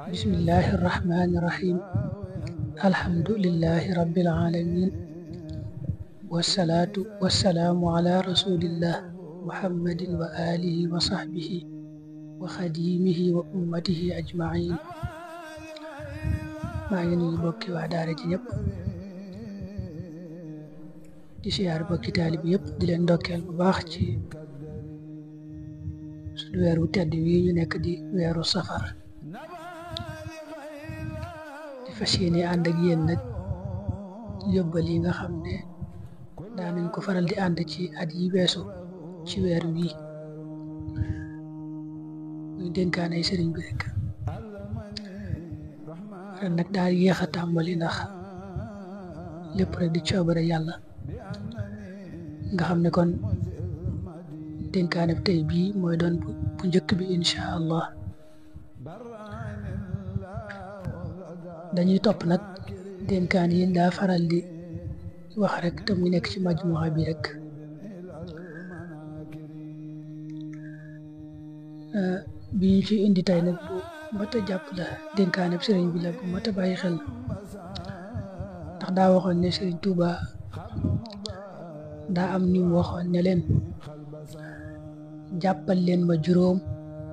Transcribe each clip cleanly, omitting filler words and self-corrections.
bismillahi irrahmani irrahim alhamdulillahi rabbil alamin wassalaatu wassalaamu ala rasulillah muhammadin wa alihi wa sahbihi wa xadimihi wa ummatihi ajmain. maa ngi nuyu bokki waa daara ji ñëpp di siyaar bokki taalibi yëpp di leen ndokkeel bu baax ci suñu weeru tedd wi ñu nekk di weeru safar. di fas yéene ànd ak yéen nag yóbbal yi nga xam ne daanañ ko faral di ànd ci at yi weesu ci weer wi muy dénkaanay sëriñ bi rek. ren nag daal yéex a tàmbali ndax lépp rek di coobare yàlla nga xam ne kon dénkaane tey bii mooy doon bu njëkk bi incha allah. dañuy topp nag dénkaan yi daa faral di wax rek te muy nekk ci majmuha bi rek. bi ñu ci indi tey nag bu mat a jàpp la dénkaane sëriñ bi la bu mat a bàyyi xel ndax daa waxoon ne sëriñ Tuuba daa am ni mu waxoon ne leen jàppal leen ma juróom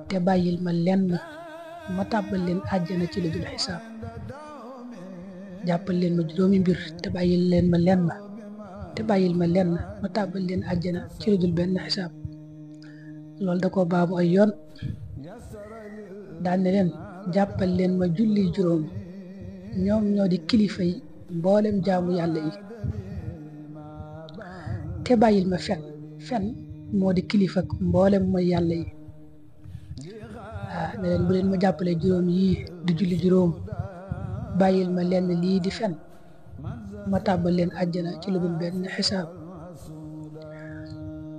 te bàyyil ma lenn ma tàbbal leen àjjana ci lu dul xisaab. jàppal leen ma juróomi mbir te bàyyil leen ma lenn te bàyyil ma lenn ma tàbbal leen àjjana ci lu dul benn xisaab. loolu da ko baamu ay yoon daan ne leen jàppal leen ma julli juróom ñoom ñoo di kilifa yi mboolem jaamu yàlla yi te bàyyil ma fen moo di kilifa mboolem mooy yàlla yi. ne leen bu leen ma jàppale juróom yii di julli juróom bàyyil ma lenn lii di fen ma tàbbal leen àjjana ci lu dul benn xisaab.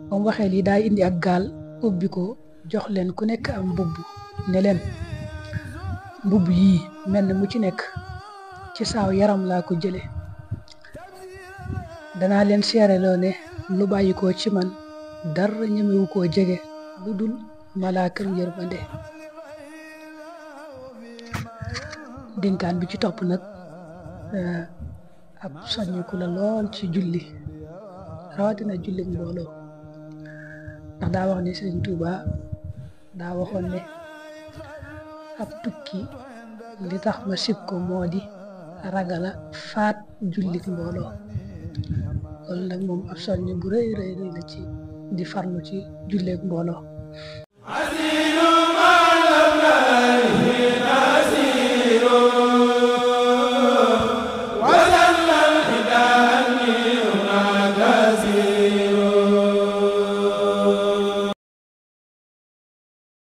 ba mu waxee lii daa indi ak gaal ubbi ko jox leen ku nekk am mbubb ne leen mbubb yii mel na mu ci nekk ci saaw yaram laa ko jële danaa leen seereloo ne lu bàyyi ko ci man dara ñemewu koo jege lu dul malaakam yërmande. dénkaan bi ci topp nag ab soññiku la lool ci julli rawatina julli mbooloo ndax daa wax ne Sëriñ Tuuba daa waxoon ne ab tukki li tax ma sib ko moo di ragala faat jullit mbooloo. loolu nag moom ab soññ bu rëy la ci di farlu ci julleek mbooloo.